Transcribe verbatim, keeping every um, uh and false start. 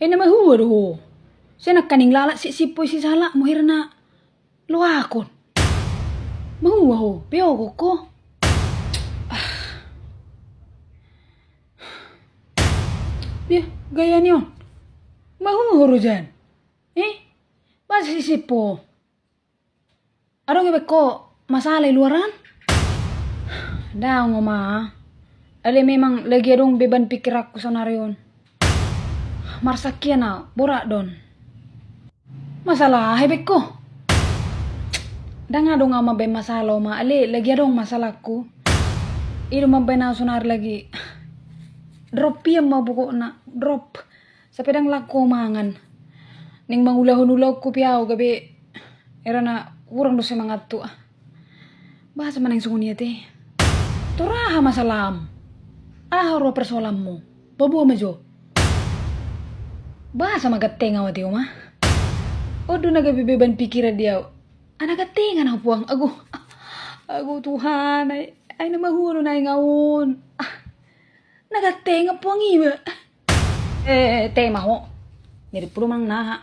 Ai na mahua do ho. Sai nangkaning lalat sipsip ho i sisala, molo hira na loakon. Mahua ho, beogok ho. Ah. Dia, gaya ni on. Mahua ho rojan. Eh? Boasa sipsip ho? Adong iba ho masalah i luaran? Daong, Oma. Alai memang lagi adong beban pikiranku saonari on. Marsak hian au, borat do on. Masalah aha iba ho? Ndang adong au mambaen masalah, Oma, alai lagi adong masalahku. I do mambaen au saonari lagi drop hian ma pokokna, drop. Sampe ndang laho mangan. Naeng mangulahon ulaonku pe au gabe, hira na hurang do semangatku. Boasa ma naeng songon i ate? Tor aha masalahmu? Aha roha persoalanmu? Paboa ma jo. Boasa ma ganteng au ate, Oma? On do na gabe beban pikiran di au. Ai na gantengan au, Puang. Ago. Ago Tuhan, ai, ai na mahua do naeng au on. Ah. Na gantengan, Puang, iba. Eh, eh, te ma ho. Mirip pulu manang naha.